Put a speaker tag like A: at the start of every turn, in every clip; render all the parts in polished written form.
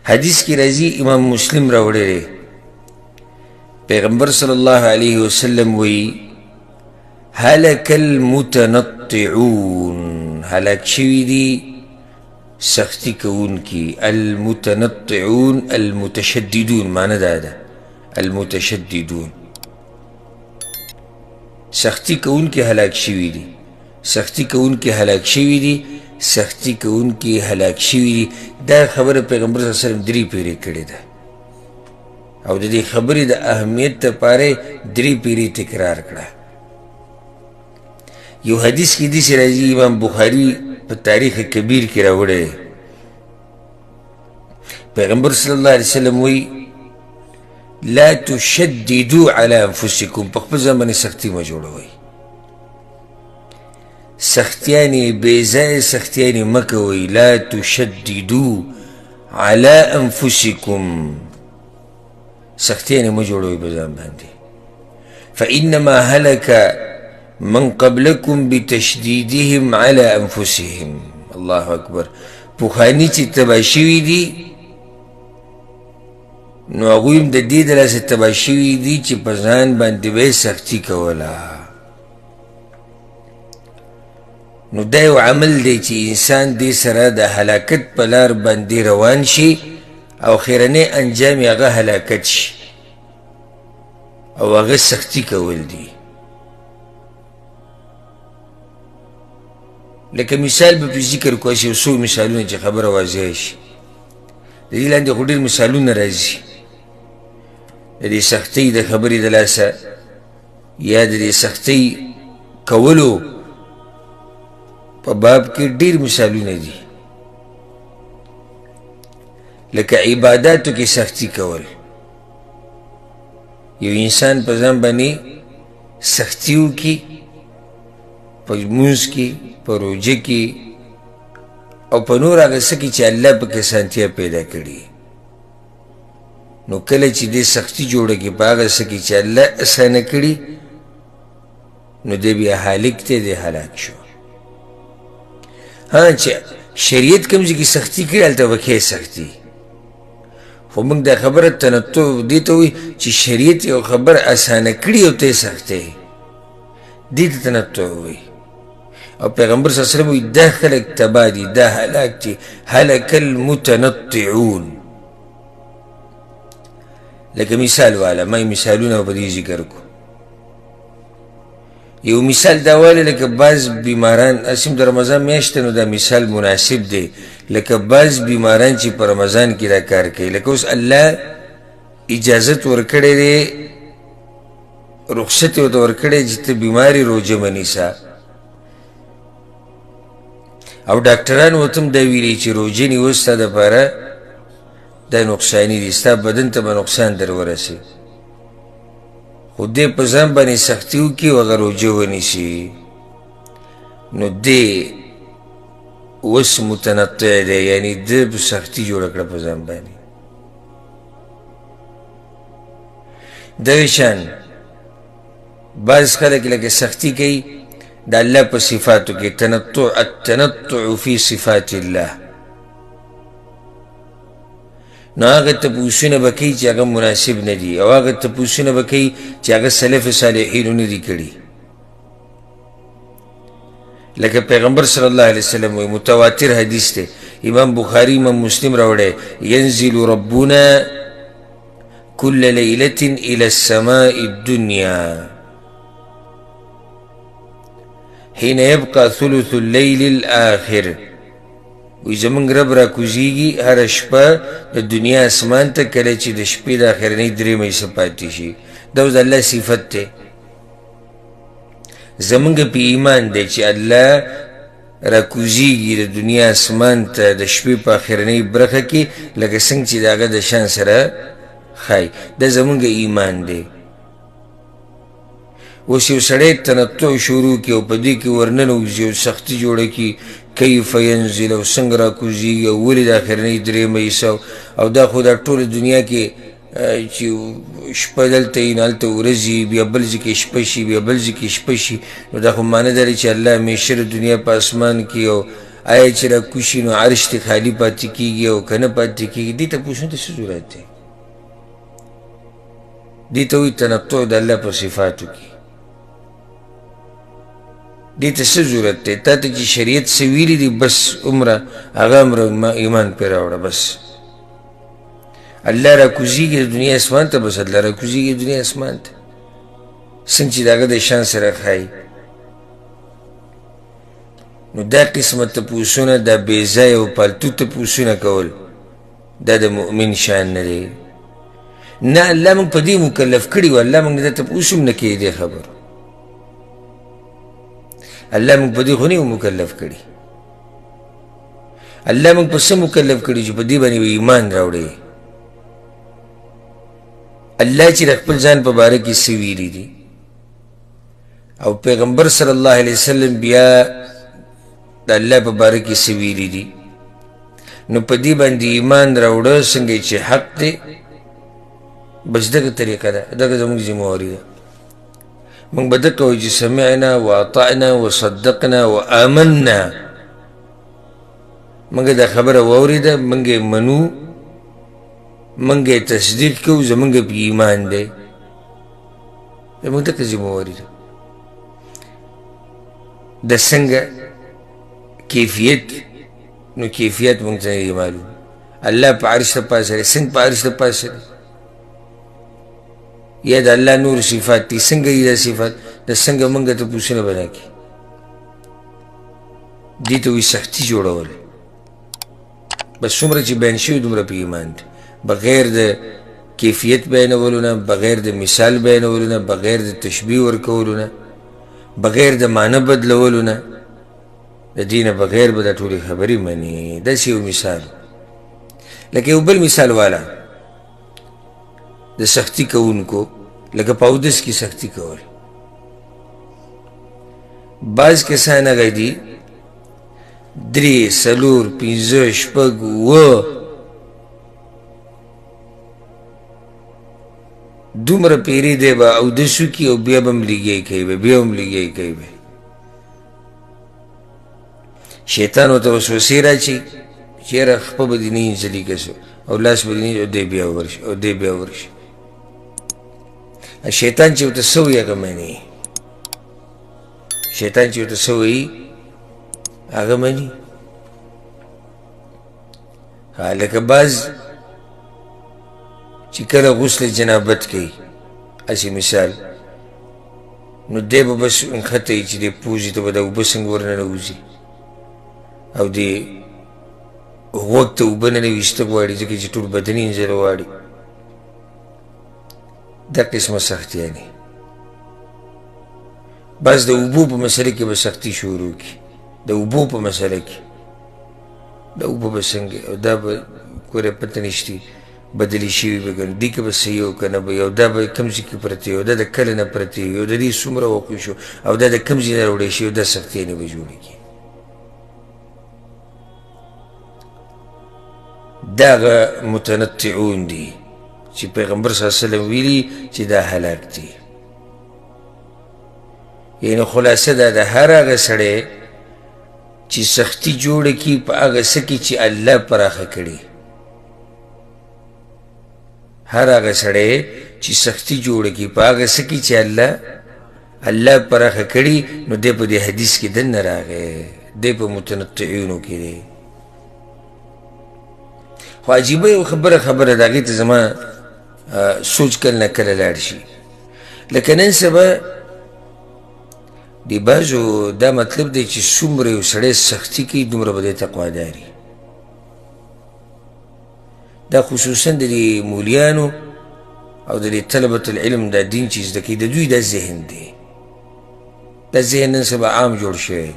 A: حدیث کې راځي، امام مسلم راوړی دی، پیغمبر صلی الله علیه وسلم وایي هلک المتنطعون، هلاک شوي دي سختی کوونکي. المتنطعون المتشددون، معنی دا ده المتشددون، سختی کوونکي هلاک شوي دي، سختی کوونکي هلاک شوي دي، سختی کوونکي هلاک شوي دي. دا خبره پیغمبر صلی الله علیه وسلم درې پیرې کړې ده او د دې خبرې د اهمیت لپاره درې پیرې تکرار کړه. یو حدیث کې داسې راځي، امام بخاري په تاریخ کبیر کې راوړی دی، پیغمبر صلی الله علیه وسلم وایي لا تشددو علی انفسکم، په خپل ځان باندې سختي مه جوړوئ، سختیانې بې ځایه سختیانې مه کوئ. لا تشددو علی انفسکم، سختیانې مه جوړوئ په ځان باندې. فإنما هلك من قبلكم بتشديدهم على أنفسهم. الله اکبر. پخواني چې تباه شوي دي نو هغوی هم د دې د لاسه تباه شوي دي چې په ځان باندې به یې سختي کوله. نو دا یو عمل دی چې انسان دې سره د هلاکت په لار باندې روان شي او خیرنی انجام یې هغه هلاکت شي او هغه سختي کول دي. لکه مثال به پې ذکر کړو، هسې یو څو مثالونه چې خبره واضح شي. د دې لاندې خو ډېر مثالونه راځي د دې سختۍ د خبرې د لاسه یا د دې سختۍ کولو په باب کې ډېر مثالونه دي. لکه عباداتو کې سختي کول، یو انسان په ځان باندې سختي وکړي په لمونځ کې، په روژه کې او په نور هغه څه کې چې الله پکې اسانتیا پیدا کړي، نو کله چې دې سختي جوړه کړي په هغه څه کې چې الله اسانه کړي، نو دی بیا هالک دی، دی هلاک شو. ها چې شریعت کوم ځای کې سختي کړي هلته به ښې سختي، خو موږ دا خبره تنطع دې ته وایي چې شریعت یو خبره اسانه کړي او ته یې سختې، دې ته تنطع وایي. او پیغمبر صلی الله علیه وسلم وایي دا خلک تباه دي، دا هلاک دي، هلک المتنطعون. لکه مثال واله، ما یې مثالونه په دې ذکر کړو. یو مثال دا واله، لکه بعض بیماران، هسې هم د رمضان میاشت ده نو دا مثال مناسب دی، لکه بعض بیماران چې په رمضان کې دا کار کوي، لکه اوس الله اجازت ورکړی دی، رخصت یې ورته ورکړی چې ته بیمار یې روژه مه نیسه، او ډاکټران ورته هم دا ویلي چې روژه نیول ستا دپاره دا نقصاني دي، ستا بدن ته به نقصان در ورسي، خو دی په ځان باندې سختي وکړي او هغه روژه ونیسي، نو دی اوس متنطع دی، یعنی ده سختي جوړه کړه په ځان باندې. دغه شان بعض خلک لکه سختي کوي د الله په صفاتو کې، تنطع، التنطع فی صفات الله، نو هغه تپوسونه به کوي چې هغه مناسب نه دي، او هغه تپوسونه به کوي چې هغه سلف صالحینو نه دي کړي. لکه پیغمبر صلی الله علیه وسلم وایي، متواتر حدیث دی، امام بخاری امام مسلم راوړی، ینزل ربنا كل ليلة إلى السماء الدنيا حين يبقى ثلث الليل الآخر. وایي زمونږ رب را کوزیږي هره شپه د دنیا اسمان ته کله چې د شپې د آخرنۍ درېیمه حصه پاتې شي. دا اوس د الله صفت دی، زمونږ په ایمان دی چې الله را کوزیږي د دنیا اسمان ته د شپې په آخرنۍ برخه کې، لکه څنګه چې د هغه د شان سره ښایي. دا زمونږ ایمان دی. اوس یو سړی تنطع شروع کړي او په دې کې ورننوځي او سختي جوړه کړي، کیف ینزل، او څنګه راکوزیږي، او ولې د آخرنۍ درېیمه حصه، او دا خو دا ټوله دنیا کې چې شپه دلته وي نو هلته ورځ وي، بیا بل ځای کې شپه شي، بیا بل ځای کې شپه شي، نو دا خو معنی دا دی چې الله همیشه د دنیا په اسمان کې او آیا چې راکوز شي نو عرش ترې خالي پاتې کېږي او که نه پاتې کېږي؟ دې تپوسونو ته څه ضرورت دی؟ دې ته وایي تنطع د الله په صفاتو کې. دې ته څه ضرورت دی؟ تا ته چې شریعت څه ویلي دي بس عمره هغه عمره ایمان پرې راوړه. بس الله راکوزېږي د دنیا اسمان ته، بس الله راکوزېږي د دنیا اسمان ته، څنګه چې د هغه د شان سره ښایي. نو دا قسمه تپوسونه، دا بې ځایه او پالتو تپوسونه کول، دا د مؤمن شان نه دی. نه الله موږ په دې مکلف کړي وو، الله موږ دا تپوس هم نه کوي دې خبرو. الله موږ په دې خو نه یو مکلف کړي. الله موږ په څه مکلف کړي چې په دې باندې به ایمان راوړي. الله چې د خپل ځان په باره کې څه ویلي دي او پیغمبر صلی الله علیه وسلم بیا د الله په باره کې څه ویلي دي، نو په دې باندې ایمان راوړه څنګه چې حق دی. بس دغه طریقه ده، دغه زموږ ذمهواري ده. موږ به دقه وایو چې سمعنا واطعنا وصدقنا وآمنا. موږ دا خبره واورېده، موږ یې منو، موږ یې تصدیق کوو، زموږ په ایمان دی. زموږ دقه ذمهواري ده. د څنګه کیفیت، نو کیفیت موږ ته نه دی معلوم. الله په عرش د پاسه دی، څنګه په عرش د پاسه دی؟ یا د الله نور صفات دي، څنګه دي دا صفات؟ د څنګه موږ ته پوښتنه به نه کوي. دې ته وایي سختي جوړول. بس څومره چې بیان شوي دومره په ایمان دی، بغیر د کیفیت بیانولو نه، بغیر د مثال بیانولو نه، بغیر د تشبیه ورکولو نه، بغیر د معنی بدلولو نه، د دې نه بغیر به دا ټولې خبرې مني. داسې یو مثال، لکه یو بل مثال والا د سختی کوونکو، لکه په اودس کې سختی کول. بعض کسان هغه دي 3 4 5 6 7 دومره پیرې دی به اودس وکړي او بیا به هم لګی کوي، به بیا هم لګی کوي. به شیطان ورته وسوسې راچي چې یاره خپه به دې نه اینځلي که څه، او لاس به دې نه، او دی بیا ورشي او دی بیا ورشي. شیطان چې ورته څه وایي هغه مني، شیطان چې ورته څه وایي هغه مني. لکه بعض چې کله غسل جنابت کوي، هسې مثال، نو دی به بس نښته وي چې دې پوزې ته به دا اوبه څنګه ورننوځي او دې غوږ ته اوبه ننویسته غواړي، ځکه چې ټول بدن یې اینځل غواړي. دا قسمه سختیانې بس د اوبو په مسله کې به سختي شروع کړي. د اوبو په مسله کې دا اوبه به څنګه، او دا به ګوره پته نشتي بدلې شوي به که نه، دې کې به څه یو که نه به، او دا به کوم ځای کې پرتې وي، او دا د کله نه پرتې وي، او د دې څومره وخت وشو، او دا د کوم ځای نه راوړی شوي، دا سختیانې به جوړې کړي. دغه متنطعون دي چې پیغمبر صلی الله علیه وسلم ویلي چې دا هلاک دي. یعنې خلاصه دا ده، هر هغه سړی چې سختي جوړه کړي په هغه څه کې چې الله پراخه کړي، هر هغه سړی چې سختي جوړه کړي په هغه څه کې چې الله پراخه کړي، نو دی په دې حدیث کې دننه راغی، دی په متنطعینو کې دی. خو عجیبه یو خبره ده، هغې ته زما سوچ کله نه کله لاړ شي. لکه نن سبا د بعضو دا مطلب دی چې څومره یو سړی سختي کوي دومره به دی تقوادار وي. دا خصوصا د دې مولیانو او د دې طلبة العلم دا دین چې زده کوي، د دوی دا ذهن دی. دا ذهن نن سبا عام جوړ شوی،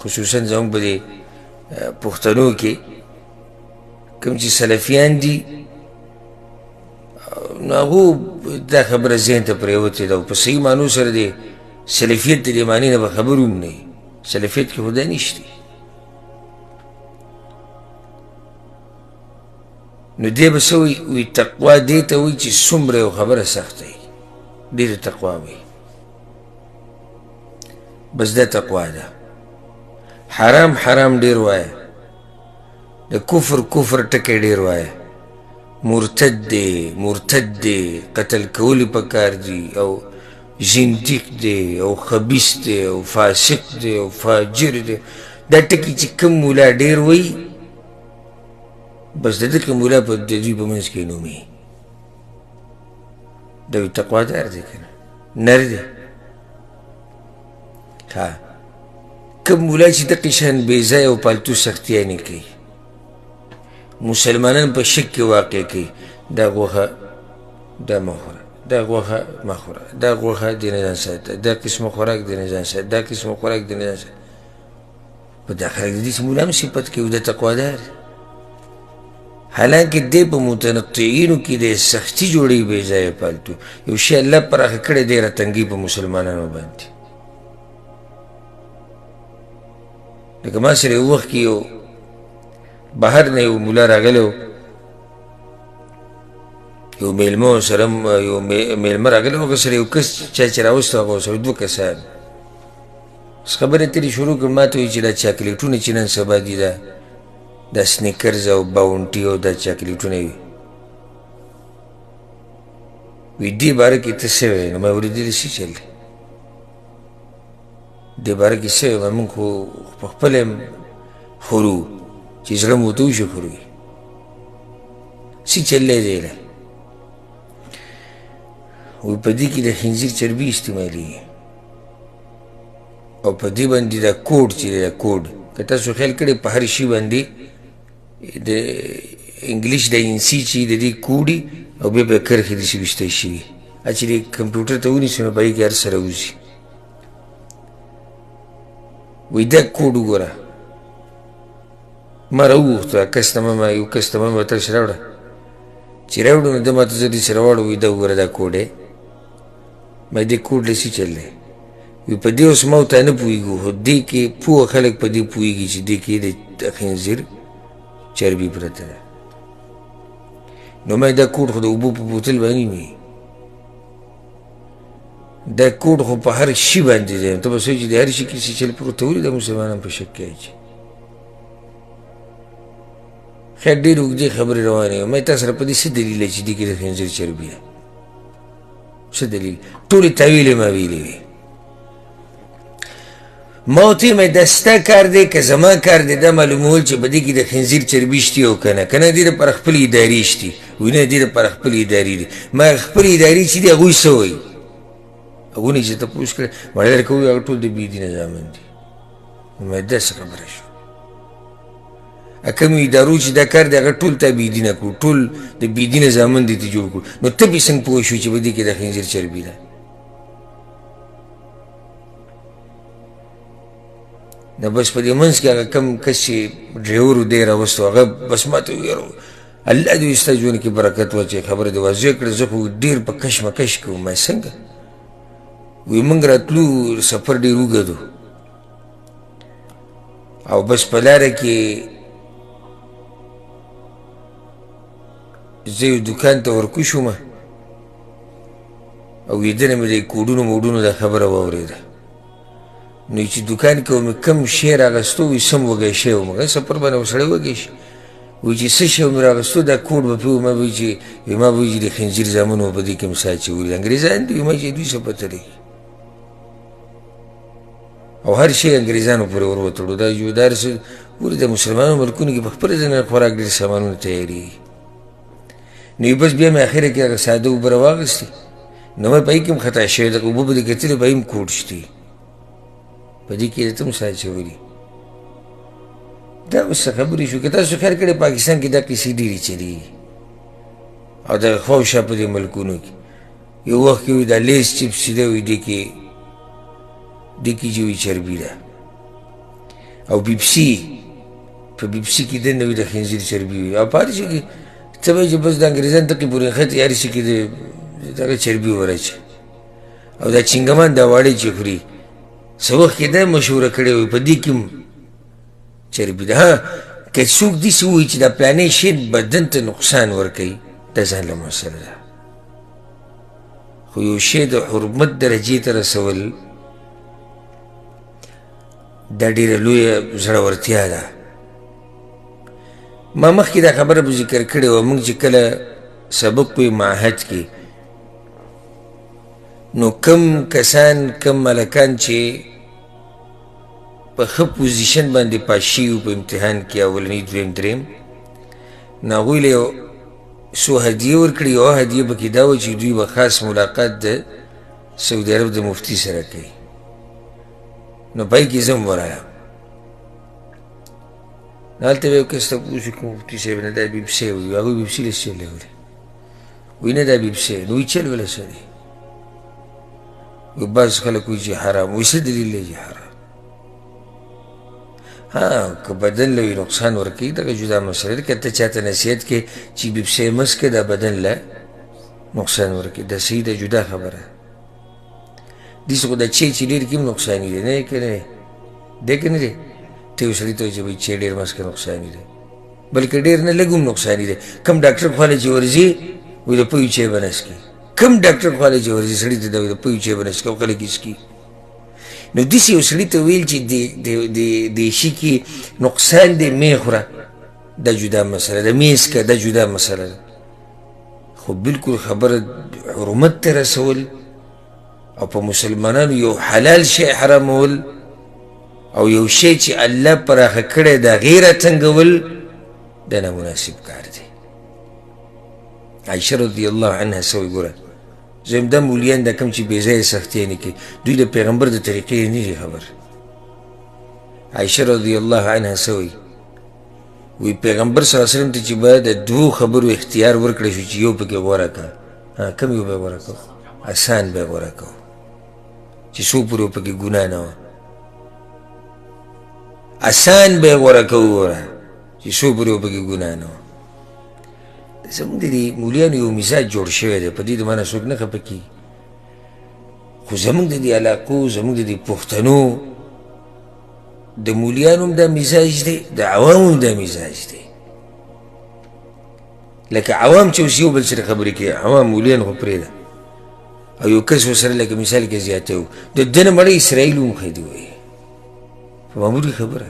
A: خصوصا زموږ په دې پښتنو کې کوم چې سلفیان دي، نو هغو دا خبره ذهن ته پرېوتې ده، او په صحیح معنو سره دی سلفیت د دې معنی نه به خبر هم نه وي. سلفیت کې خو دا نشته. نو دی به څه وایي؟ وایي تقوا دې ته وایي چې څومره یو خبره سخته وي، دې ته تقوا وایي. بس دا تقوا ده. حرام حرام ډېر وایه، د کفر کفر ټکی ډېر وایه، مرتد دی، مرتد دی، قتل کول یې پکار دي، او زندیق دی، او خبیث دی، او فاسق دی، او فاجر دی. دا ټکي چې کوم مولا ډېر وایي، بس د دغه مولا په د دوی په منځ کې نوم وي. دا وایي تقوادار دی که نه، نر دی. ها، کوم مولا چې دقې شان بې ځایه او پالتو سختیانې کوي، مسلمانان په شک کې واقع کوي، دا غوښه دا مه خوره، دا غوښه مه خوره، دا غوښه دې نه ځان ساته، دا قسمه خوراک دې نه ځان ساته، دا قسمه خوراک دې نه ځان ساته. په دا خلک د دې مولا هم صفت کوي، دا تقوادار دی. حالانکه دی په متنطعینو کې دی سختي جوړوي بې ځایه پالتو. یو شی الله پراخه کړی دی، راتنګوي په مسلمانانو باندې. لکه ما سره یو وخت کې یو بهر نه یو مولا راغلی و، یو مېلمه سره یو مېلمه راغلی و، هغه سره یو کس چا چې راوستی هغه سره دوه کسان. اوس خبرې اترې شروع کړې، ما ته وایي چې دا چاکلیټونه چې نن سبا دي، دا سنیکرز او باونټي او دا چاکلیټونه وي، وي دې باره کې ته څه وایې؟ نو ما ویل دې څه چل دی، دې باره کې څه وایې؟ موږ خو په خپله هم خورو، چې زړه مو ورته وشي خورو یې. څه چل دی دی له؟ وایي په دې کې د خنزیر چربي استعمالېږي، او په دې باندې دا کوډ چې دی، دا کوډ که تاسو خیال کړئ په هر شي باندې د انګلیش د انسي چې د دې کوډي او بیا به کرښې داسې ویشتی شوي، چې د کمپیوټر ته ونیسي نو په هغې کې هر څه راوځي. وایي دا کوډ وګوره، ما راوغوښته کس ته، ما یو کس ته ما تاسو راوړه، چې راوړو نو ده ما ته زه داسې راواړو، وایي دا وګوره دا کوډ دی. ما دې کوډ له څه چل دی؟ وایي په دې اوس ما او تا نه پوهېږو، خو دې کې پوه خلک په دې پوهېږي چې دې کې د خنزیر چربي پرته ده. نو ما دا کوډ خو د اوبو په بوتل باندې وي، دا کوډ خو په هر شي باندې دی. ته به سوچ چې د هر شي کې څه چل پروت دی، ولې دا مسلمانان په شک کې اچي؟ خیر ډېرې اوږدې خبرې روانې وې. ما تا سره په دې څه دلیل دی چې دې کې د خنزیر چربي ده؟ څه دلیل؟ ټولې تاویلې ما ویلې وې. ما ورته ویل، دا ستا کار دی که زما کار دی دا معلومول چې په دې کې د خنزیر چربي شتي او که نه؟ که نه دې لپاره خپلې ادارې شتي. وایي نه، دې لپاره خپلې ادارې دي. ما خپلې ادارې چې دي هغوی څه وایي؟ هغوی نه چې تپوس کړی، ما درکه ووایي هغه ټول د بې دینه زامن دي. نو ما داسې خبره شوه. کومو ادارو چې دا کار دی هغه ټول تا بې دینه کړو، ټول د بې دینه زامن دي ته جوړ کړو، نو ته پرې څنګه پوه شو چې په دې کې د خنزیر چربي ده؟ نو بس په دې منځ کې هغه کوم کس چې ډریور و دی راوستو، هغه بس ما ته وویل الله دې ستا ژوند کې برکت واچوي، خبره دې واضح کړه، زه خو ډېر په کشمکش کې وم. ما څنګه؟ وایي موږ راتلو سفر ډېر اوږد و، او بس په لاره کې زه یو دوکان ته ورکو شوم، او ویدنه مې د کوډونو موډونو دا خبره واورېده. نو چې دوکان کې مې کوم شی راغستو، وایي سم وږی شوی وم، هغه سفر باندې سړی وږی شي، وایي چې څه شی مې راغستو دا کوډ به پرې ما به چې ما به چې د خنزیر زامنو په دې کې هم ساه اچولي، انګرېزان دي، ما چې دوی څه پته لګي، او هر شی انګرېزانو پورې ور وتړو. دا یو دا څه ګورې د مسلمانانو ملکونو کې په خپله ځینې خوراک ډېر سامانونه تیارېږي. نو بس بیا مې اخره کې هغه ساده اوبه راواخیستې، نو ما په هغې کې هم خطا شوی، دغه اوبه به دې کتلې په هغې هم کوډ شتي، په دې کې ته هم ساه اچولي. دا اوس څه خبرې شو؟ که تاسو خیال کړی پاکستان کې دا قصې ډېرې چلېږي، او دغه خوا او شا په دې ملکونو کې. یو وخت کې وایي دا لیز چپس چې دی، وایي دې کې دې کې چې وایي چربي ده، او بیپسي په بیپسي کې دننه وي د خنزیر چربي وي، او په هر شي کې ته وایي چې بس د انګرېزان دقې پورې نښتې، هر شي کې د دغه چربي وراچوي. او دا چینګمان دا واړې چې خوري، څه وخت کې دا مشهوره کړې وي په دې کې هم چربي ده. ها که څوک داسې ووایي چې دا پلانی شی بدن ته نقصان ورکوي، دا ځان له مسله ده، خو یو شی د حرمت درجې ته رسول دا ډېره لویه زړورتیا ده. ما مخکې دا خبره به ذکر کړې وه، موږ چې کله سبق وي معهد کې، نو کم کسان کم ملکان چې په ښه پوزیشن باندې پاس شوي وو په امتحان کې، اولني دویم دریم، نو هغوی له یو څو هدیې ورکړي. یوه هدیه پکې دا وه چې دوی به خاص ملاقات د سعودي عرب د مفتي سره کوي. نو پای کې زه هم ورغلم، نو هلته به یو کس تپوس وکړو، مفتي صاحب نه دا بیپسي وایي. هغوی بیپسي له څه لري؟ وایي نه دا بیپسي. نو وایي چل وله څه دی؟ وایي بعض خلک وایي چې حرام. وایي څه دلیل دی چې حرام؟ ها که بدن له وي نقصان ورکوي دغه جدا مسله ده. که ته چاته نصیحت کوې چې بیپسي مه څکه دا بدن له نقصان ورکوي، دا صحیح ده، جدا خبره ده. داسې خو دا چای چې ډېر کړي هم نقصاني دی، نه که نه دی؟ دی که نه دی؟ ته یو سړي ته وایي چې بھائی چای ډېر مه څکه نقصاني دی، بلکې ډېر نه لږ هم نقصاني دی. کم ډاکټر خواله چې ورځي وایي د پویو چای به نه څکي، کم ډاکټر خواله چې ورځي سړي ته دا وایي د پویو چای به نه څکي، او خلک یې څکي. نو داسې یو سړي ته ویل چې دې شي کې نقصان دی مې خوره، دا جدا مسله ده، مې څکه دا جدا مسله ده. خو بالکل خبره حرمت ته رسول او په مسلمانانو یو حلال شی حرامول او یو شی چې الله پراخه کړی د هغې راتنګول، دا نامناسب کار دی. عایشه رضی الله عنها څه وایي؟ ګوره زه دا مولیان دا کوم چې بې ځایه سختیانې کوي، دوی د پیغمبر د طریقې نه دي خبر. عایشه رضی الله عنها څه وایي؟ وایي پیغمبر صلی الله علیه وسلم ته چې به د دوو خبرو اختیار ورکړی شو چې یو پکې غوره کړه، کوم یو به یې غوره کړو؟ اسان به یې غوره کړو چې څو پورې پکې ګناه نه وه. اسان به یې غوره کوو وګوره چې څو پورې پکې ګناه نه وه. زموږ د دې مولیانو یو مزاج جوړ شوی دی، په دې د مانه څوک نه خفه کېږي، خو زموږ د دې علاقو، زموږ د دې پښتنو د مولیانو هم دا مزاج دی، د عوامو هم دا مزاج دی. لکه عوام چې اوس یو بل سره خبرې کوي، عوام مولیان خو پرېږده، او یو کس ورسره لکه مثال کې زیاتی و، د ده نه مړی اسرائیل هم ښه دی وایي، په معمولي خبره.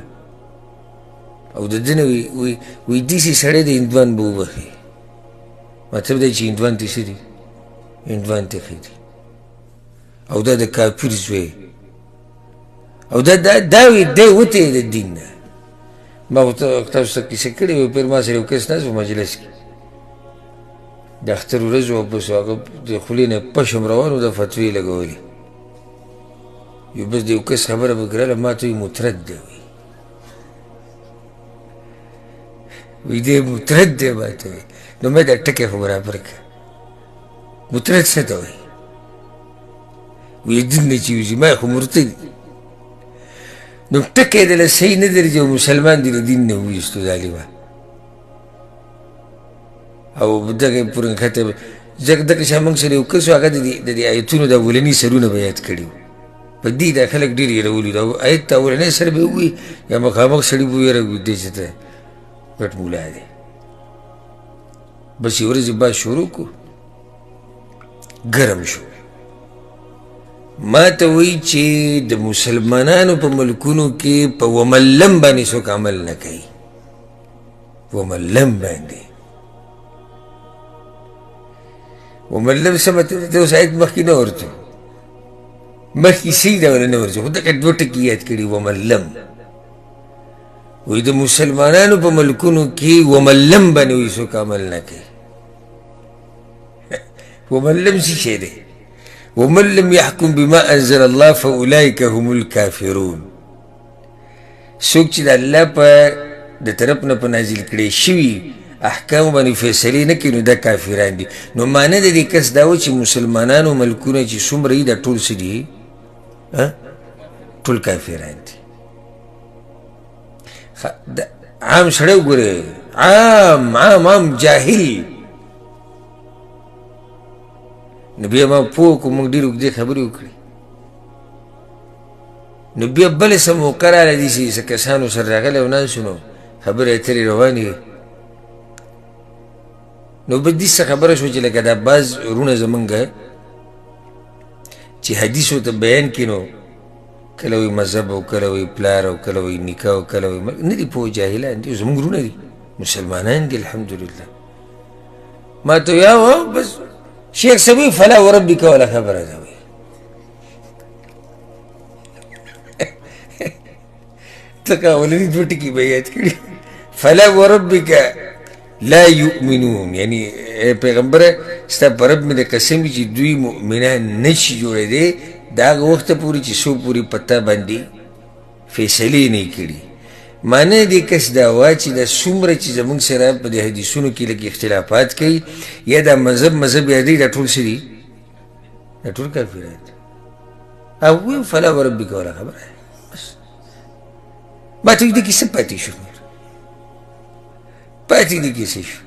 A: او د ده نه وایي داسې سړی دی هندوان به وبخښي. مطلب دی چې هندوان ته څه دي؟ هندوان ته ښه دي. او دا د کافر زوی، او دا دا دا وی دی وتی د دین نه. ما خو تاسو ته کیسه کړې وه، پیر ما سره یو کس ناست و مجلس کې، د اختر ورځ وه، بس هغه د خولې نه پشم روان و، د فتوې لګولې. یو بس د یو کس خبره به کړله، ما ته وایي مترد دی، وایي وایي دی مترد دی، ما ته وایي. نو مې دا ټکی خو برابر کړه، مترد څه ته وایي؟ وایي دین نه چې وځي، ما خو مرتد. نو ټکی د له صحیح نه درځي او مسلمان دې له دین نه وویستو ظالمه. او دغه پورې نښته ځکه دغه شان موږ سره یو کس و، هغه د دې آیتونو د اولني سرونه به یاد کړي وو. په دې دا خلک ډېر هېرولي، دا آیت ته اولنی سر به ووایي یا مخامخ سړي به وویره دی چې ته غټ مولا دی. بس یو ورځ یې بحث شروع کړو، ګرم شو. ما ته وایي چې د مسلمانانو په ملکونو کې په وملم باندې څوک عمل نه کوي، وملم باندې. وملم څه مطلب دی؟ اوس آیت مخکې نه ورته، مخکې صحیح ده ولا نه ورځي، خو دغه دوه ټکي یاد کړي. وملم وایي د مسلمانانو په ملکونو کې وملم باندې وایي څوک عمل نه کوي. ومن لم څه شی دی؟ ومن لم يحكم بما انزل الله فاولئک هم الكافرون. څوک چې د الله په د طرف نه په نازل کړی شوي احکامو باندې فیصلې نه کوي نو دا کافران دي. نو معنی د دې کس دا و چې مسلمانانو ملکونه چې څومره دي دا ټول څه دي؟ ټول کافران دي. عام سړی وګورئ، عام عام عام جاهل. نو بیا ما پوه کړو، موږ ډېرې اوږدې خبرې وکړې. نو بیا بله څه موقع راغله، داسې څه کسانو سره راغلی او ناست نو خبرې اترې روانې وې. نو بس داسې خبره شوه چې لکه دا بعض وروڼه زمونږ چې حدیث ورته بیان کړي نو کله وایي مذهب او کله وایي پلار او کله وایي نیکه او کله وایي نه دي پوه، جاهلان دي، زموږ وروڼه دي، مسلمانان دي الحمدلله. ما ته ویل بس شیخ صاحب وایي فلا وربک ولا خبره ده وایي. ته اولني دوه ټکي به یاد کړي، فلا وربک لا یؤمنون، یعنی ای پیغمبره ستا په رب مې د قسم وي چې دوی مؤمنان نه شي جوړېدی د هغه وخته پورې چې څو پورې په تا باندې فیصلې نه کړي. معنی دې کس دا وه چې دا څومره چې زموږ سره په دې حدیثونو کې لږ اختلافات کوي یا دا مذهب مذهب یادوي، دا ټول څه دي؟ دا ټول کافران دي. هغوی فلا وربک ولا خبره بس ما ته دې کې څه پاتې شو؟ پاتې دې کې څه شو؟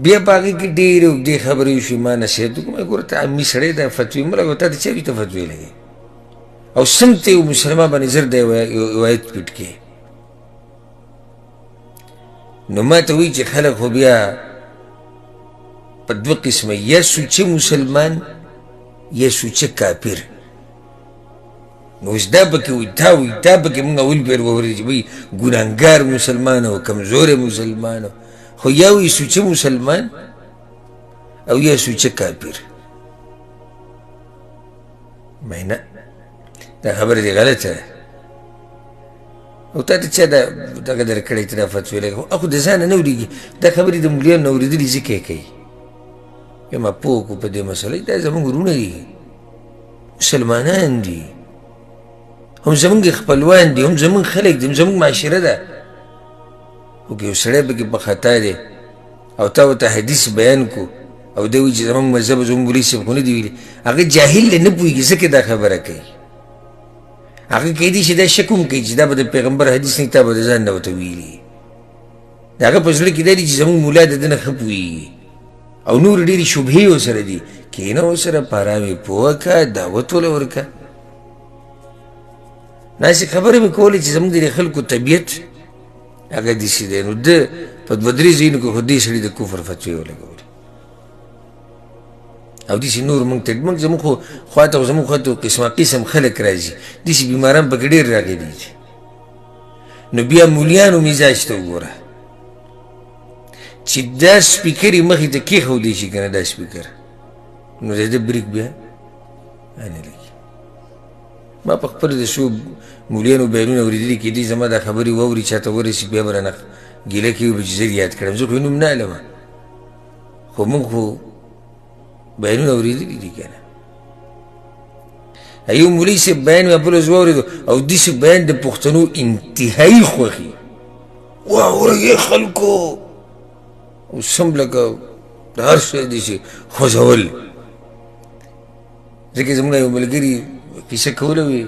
A: بیا په هغې کې ډېرې اوږدې خبرې وشوې. ما نصیحت وکړ، ما ګوره ته عامي سړی دا فتوې مه لګوه، تا ته چا وي ته فتوې لګوې او څنګه ته یو مسلمان باندې زر د یو آیت پټ کړې؟ نو ما ته وایي چې خلک خو بیا په دوه قسمه، یا سوچه مسلمان یا سوچه کافر. نو اوس دا پکې وایي تا وایي تا پکې موږ اول پیر واورېد چې وایي ګناهګار مسلمان او کمزوری مسلمان، خو یا وایي سوچه مسلمان او یا سوچه کافر. ما نه دا خبره دې غلطه ده او تا ته چا دا دغه درکړی ته دا فتوې لګوه؟ خو د ځانه نه اورېږي دا خبرې، د ملیانو نه اورېدلي ځکه یې کوي. بیا ما پوه کړو په دې مسله، دا زموږ وروڼه دي، مسلمانان دي، هم زموږ خپلوان دي، هم زموږ خلک دي، هم زموږ معاشره ده. خو که یو سړی پکې په خطا دی او تا ورته حدیث بیان کو او دی وایي چې زموږ مذهب زموږ مولوي صاحب خو نه دي ویلي، هغه جاهل دی نه پوهېږي ځکه دا خبره کوي. هغه کیدای شي دا شک هم کوي چې دا به د پیغمبر حدیث نه، تا به د ځان نه ورته ویلي. د هغه په زړه کې دا دي چې زموږ ملا د ده نه ښه پوهېږي او نورې ډېرې شبهې ورسره دي. کښېنه ورسره په ارام یې پوه کړه، دعوت وله ورکړه. داسې خبرې مې کولې چې زموږ د دې خلکو طبیعت هغه داسې دی. نو ده په دوه درې ځایونو کې خو دې سړي د کفر فتوې ولګولې او داسې نور موږ ته موږ زموږ خو خواته خو زموږ خواته قسمه قسم خلک راځي، داسې بیماران پکې ډېر راغلي دي. نو بیا مولیانو مزاج ته وګوره چې دا سپیکر یې مخې ته کېښودی شي که نه، دا سپیکر نو د ده بریک بیا نه لګي. ما په خپله د څو مولیانو بیانونه اورېدلي، کېدای زما دا خبرې واوري چا ته ورسي بیا به رانه ګیله کوي به چې زه یاد کړم، زه خو یې نوم نه علم، خو موږ خو بیانونه اورېدلي دي که نه. یو مولوي صاحب بیان مې بله ورځ واورېدو او داسې بیان د پښتنو انتهایي خوښي، واورئ خلکو، او سم لکه د هر څه داسې خوځول. ځکه زموږ یو ملګري کیسه کوله، وي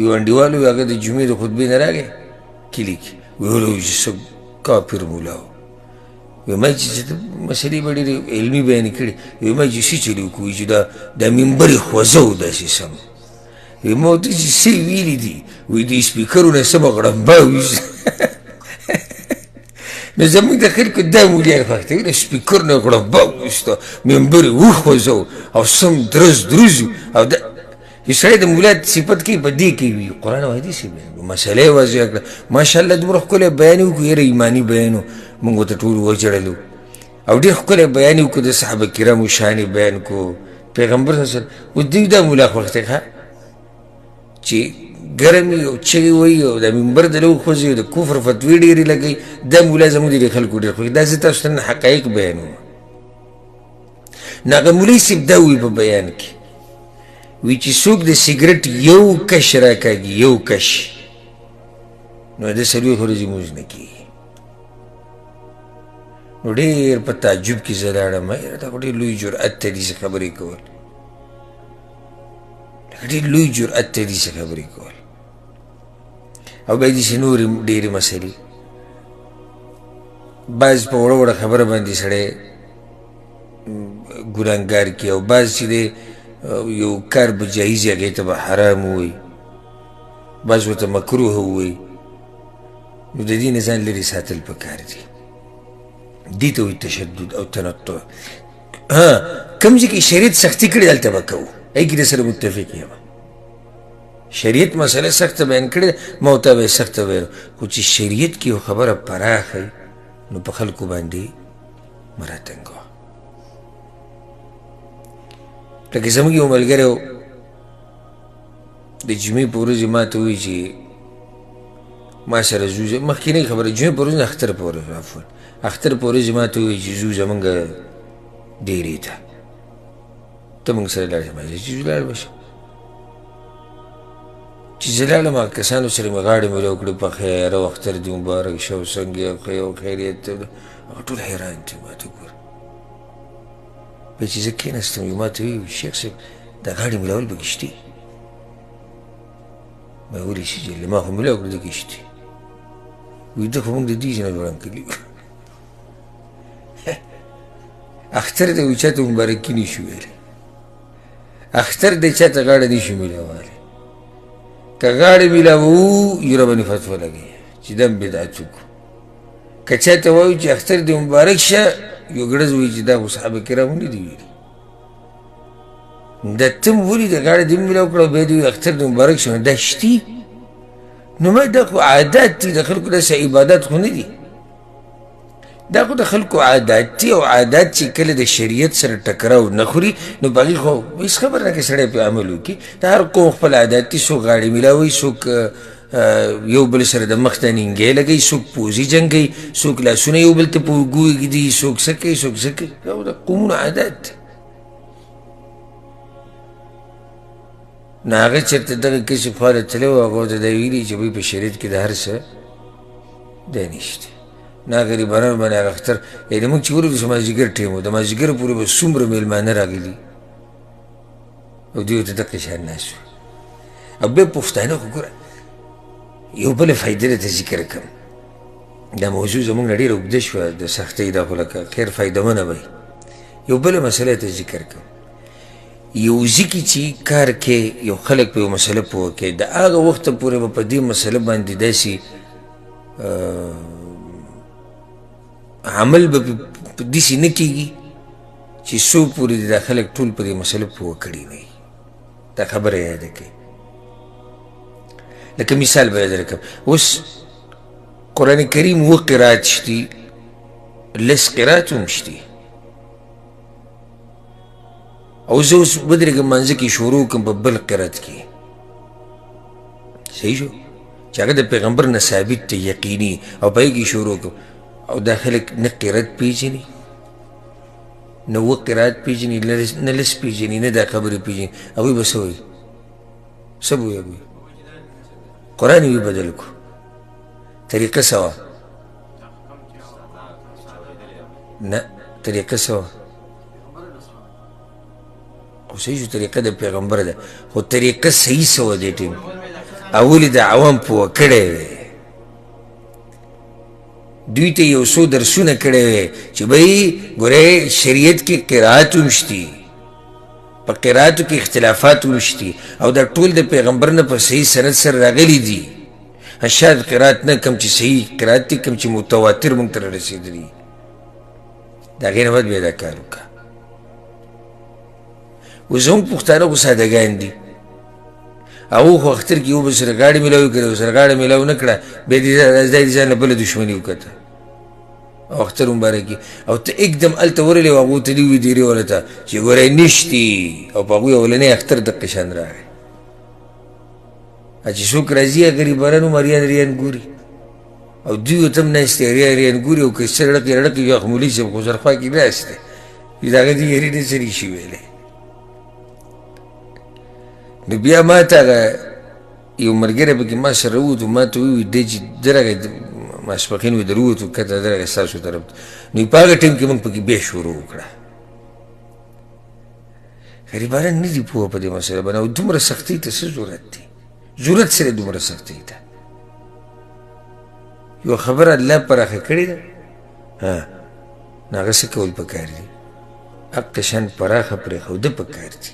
A: یو انډیوال وي، هغه د جمعې د خطبې نه راغی کلي کې، ویل چې څه کافر مولا و. وی ما چې مسلې به ډېرې علمي بیانې کړې، وی ما چې څه چلې وکړو چې دا منبر یې خوځو داسې سم. وی ما ورته چې څه یې ویلي دي، وی دې سپیکرو نه سمه غړمبا وي. نو زموږ د خلکو دا مولیان خوښ دی، د سپیکر نه غړمبا وویسته، منبر یې وخوځو او سم درز درز. او دا یو سړی د مولا صفت کوي په دې کې وي، قرآن او حدیث یې بیان کړو، مسله یې واضح کړه، ماشاءالله دومره ښکلی بیان یې وکړو، یاره ایماني بیان و، موږ ورته ټول وژړلو او ډېر ښکلی بیان یې وکړو، د صحابه کرامو شان یې بیان کړو، پیغمبر صلی الله علیه وسلم. اوس دوی دا مولا خوښ دی ښه چې ګرم وي او چغې وهي او د منبر د له وخوځي او د کفر فتوې ډېرې لګوي، دا مولا زموږ د دې خلکو ډېر خوښ. دا زه تاسو ته نن حقایق بیانوم. نو هغه مولوي صاحب دا وایي په بیان کې، وی چې څوک د سګرټ یو کش راکاږي، یو کش، نو د 40 ورځې لمونځ نه کېږي. نو ډېر په تعجب کې زه لاړم، یاره دا خو ډېر لوی جرأت دی داسې خبرې کول، ډېر لوی جرأت دی داسې خبرې کول. او بیا داسې نورې ډېرې مسلې، بعض په وړه وړه خبره باندې سړی ګناهګار کړي، او بعض چې دی یو کار به جایز هغې ته به حرام ووایي، بعض ورته مکروه ووایي. نو د دې نه ځان لرې ساتل پکار دي. دې ته وایي تشدد او تنطع. ها کوم ځای کې شریعت سختي کړې هلته به کوو، هغې کې در سره متفق یم. شریعت مسله سخته بیان کړې ده، ما او تا به یې سخته بیان، خو چې شریعت کې یو خبره پراخه وي نو په خلکو باندې مه راتنګوه. لکه زموږ یو ملګری و، د جمعې په ورځ یې ما ته وویل چې ما سره ځو، مخکینۍ خبره، جمعې په ورځ نه، اختر په ورځ، عفوا، اختر په ورځ یې ما ته وویل چې ځو زموږ ډېرې ته، ته موږ سره لاړ شه. ما ویل چې ځو لاړ به شم. چې زه لاړم هغه کسانو سره مې غاړې ملاو کړې، په خیر او اختر دې مبارک شه او څنګه یې او ښه یې او خیریت دی، هغه ټول حیران دي ما ته ګوره. بیا چې زه کښېناستم یو ما ته وویل شیخ صاحب دا غاړې ملاول پکې شته؟ ما ولې چې له ما خو ملاو کړې دکې شته. وایي ده خو موږ د دې ځای نه جوړان کړي. اختر دی وایي چاته مبارکي نه شو ویلی، اختر دی چاته غاړه نه شو ملاولی، که غاړې ملاوو یو راباندې فتوا لګوي چې دا هم بدعت وکړو. که چاته وایو چې اختر دې مبارک شه، یو ګړز وایي چې دا خو صحابه کرامو نه دي ویلي. دا ته هم ولې د غاړه دې ملاو کړه بیا دې وایي اختر دې مبارک شه، دا شتي؟ نو ما دا خو عادات دي د خلکو، داسې عبادت خو نه دي، دا خو د خلکو عادات دي، او عادات چې کله د شریعت سره ټکراو نه خوري نو په هغې خو هېڅ خبره نه که سړی پرې عمل وکړي. د هر قوم خپل عادات دي، څوک غاړې ملاوي، څوک یو بل سره د مخ ته نینګی لګوي، څوک پوزې جنګوي، څوک لاسونه یو بل ته په اوږو ږدي، څوک څه کوي، څوک څه کوي، دا خو د قومونو عادات دي. نو هغه چېرته دغه کسې خوا ته تللی و، هغه ورته دا ویلي چې بھئی په شریعت کې د هر څه دی نشته. نه غریبانو باندې هغه اختر، یعنې موږ چې ورغلو چې مازدیګر ټایم و، د مازدیګر پورې به څومره مېلمانه راغلي او دوی ورته دقه شان ناست وو. او بیا پښتانه خو ګوره یو بله فایده درته ذکر کړم، دا موضوع زموږ نه ډېره اوږده شوه د سختۍ، دا خو لکه خیر فایدهمنه به وي. یو بله مسله ته ذکر کړم، یو ځي کې چې کار کې یو خلک په یو مسله پوه کوي، د هغه وخته پورې به په دې مسله باندې داسې عمل به په داسې نه کېږي چې څو پورې دا خلک ټول په دې مسله پوه کړي نه وي. دا خبره یاده کړئ. لکه مثال به درکړم، اوس قرآن کریم اووه قرات شتي، لس قرات هم شتي، او زه اوس ودرېږم مانځه کې شروع کړم په بل قرات کې، صحیح شو چې هغه د پیغمبر نه ثابت دی یقیني، او په هغې کې شروع کړم، او دا خلک نه قرات پېژني، نه اووه قرات پېژني، نه لس پېژني، نه دا خبرې پېژني، هغوی به څه وایي؟ څه به وایي هغوی؟ قرآن یې بدل کړو. طریقه څه وه؟ نه، طریقه څه وه؟ خو صحیح شو، طریقه د پیغمبر ده، خو طریقه صحیح څه وه؟ دې ټیم اولې د عوام پوه کړی وی، دوی ته یو څو درسونه کړی وی چې بھئی ګورئ شریعت کې قرائت هم شتي، په قرائتو کې اختلافات هم شتي، او دا ټول د پیغمبر نه په صحیح سند سره راغلي دي. شاید قرائت نه، کوم چې صحیح قرائت دي، کوم چې متواتر موږ ته رسېدلي، د هغې نه بعد بیا دا کار وکړه. اوس زموږ پښتانه خو سادهګان دي، هغو خو اختر کې یو بل سره غاړې میلاوي کړې، سره غاړه میلاو نه کړه، بیا دې ځان له بله دښمني وکته او اختر مبارکي، او ته اکدم هلته ورغلې او هغو ته دې ووایي دیرې ورته چې ګورئ نشتي، او په هغوی اولنی اختر دقه شان راغی. چې څوک راځي هغه غریبانان هم اریان اریان ګوري، او دوی ورته هم ناست دي اریان اریان ګوري، او که څه رړقې رړقې وي خو مولوي صاحب خو سرخوا کې ناست دی، د هغه دې یاري نه څه نشي ویلی. نو بیا ما ته هغه یو ملګری پکې ما سره ووتو، ما ته وویل دی چې درغی ماسپښین وي درووتو کته درغی ستاسو طرف ته، نو په هغه ټایم کې موږ پکې بیا شروع وکړه. غریبانان نه دي پوه په دې مسله باندې، او دومره سختۍ ته څه ضرورت دی؟ ضرورت سره دومره سختۍ ته؟ یوه خبره الله پراخه کړې ده، نو هغه څه کول پکار دي؟ حق شان پراخه پرېښوده پکار دي.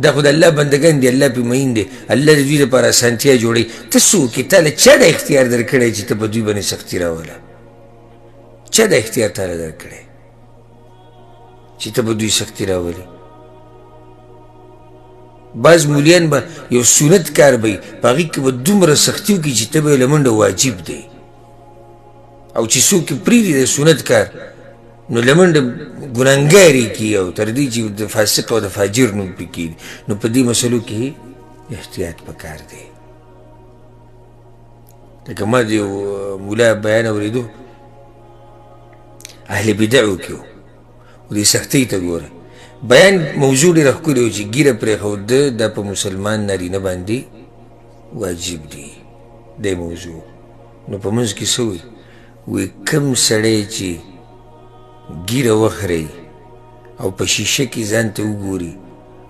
A: دا خو د الله بندګان دي، الله پې مین دی، الله د دوی لپاره اسانتیا جوړوي. ته څوک یې؟ تا له چا دا اختیار درکړی چې ته په دوی باندې سختي راوله؟ چا دا اختیار تا له درکړی چې ته په دوی سختي راولې؟ بعض مولیان به یو سنت کار به وي، په هغې کې به دومره سختي وکړي چې ته به یې له منډه واجب دی، او چې څوک یې پرېږدي د سنت کار نو له منډه ګناهګار یې کړي، او تر دې چې د فاسق او د فاجر نوم پرې کېږي. نو په دې مسلو کې احتیاط پکار دی. لکه ما د یو مولا بیان اورېدو، اهل بدعو کې و، دې سختۍ ته ګوره، بیان موضوع ډېره ښکلې وه چې ږیره پرېښوده دا په مسلمان نارینه باندې واجب دی، دی موضوع. نو په منځ کې څه وایي؟ وایي کوم سړی چې ږیره وخرئ او په شیشه کې ځان ته وګوري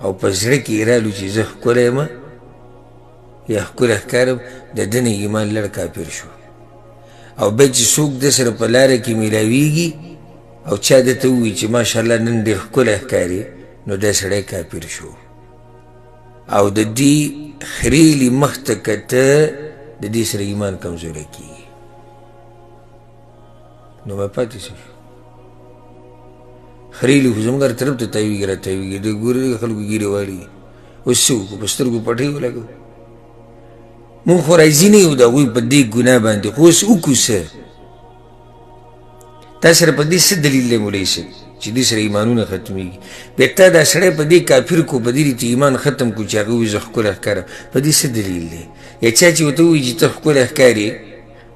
A: او په زړه کې یې رالو چې زه ښکلی یم یا ښکلی ښکارم، د ده نه ایمان لړ کافر شو. او بیا چې څوک ده سره په لاره کې میلاویږي او چا ده ته ووایي چې ماشاءالله نن ډېر ښکلی ښکاري، نو دا سړی کافر شو. او د دې خریلي مخ ته کته د دې سره ایمان کمزوری کېږي. نو به پاتې څه شو؟ خریلي خو زموږ هر طرف ته تاویږي را تاویږي، دی ګوري خلکو ږیرې واړي، اوس څه وکړو؟ په سترګو پټۍ ولګوو؟ موږ خو راضي نه یو د هغوی په دې ګناه باندې، خو اوس وکړو څه؟ تا سره په دې څه دلیل دی مولوي صاحب چې دې سره ایمانونه ختمیږي؟ بیا تا دا سړی په دې کافر کو، په دې چې ایمان ختم کو چې هغه وایي زه ښکلی ښکارم، په دې څه دلیل دی؟ یا چا چې ورته ووایي چې ته ښکلی ښکارې،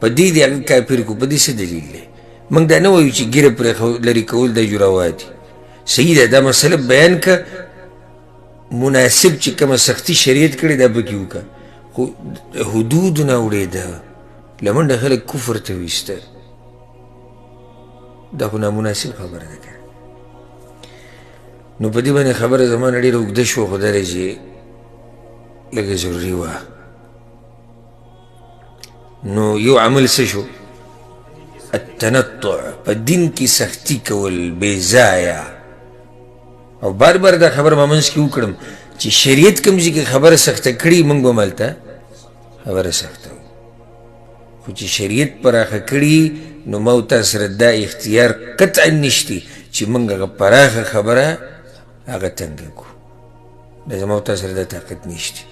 A: په دې دې هغه کافر کو، په دې څه دلیل دی؟ موږ دا نه وایو چې ږیره پرې لرې کول دا روا دي، صحیح ده، دا مسله بیان که مناسب چې کومه سختي شریعت کړې دا پکې وکړه، خو حدود نه اوړېده، له منډه خلک کفر ته ویسته، دا خو نامناسب خبره ده که. نو په دې باندې خبره زما نه ډېره اوږده شوه، خو دا دی چې لږه ضروري وه. نو یو عمل څه شو؟ التنطع، په دین کې سختی کول بې ځایه. او بار بار دا خبره ما منځ کې وکړم چې شریعت کوم ځای کې خبره سخته کړي، موږ به هم هلته خبره سخته وو، خو چې شریعت پراخه کړي نو ما او تا سره دا اختیار قطعا نشتی چې موږ هغه پراخه خبره هغه تنګه کړو، دا زما او تا سره دا طاقت نشتی.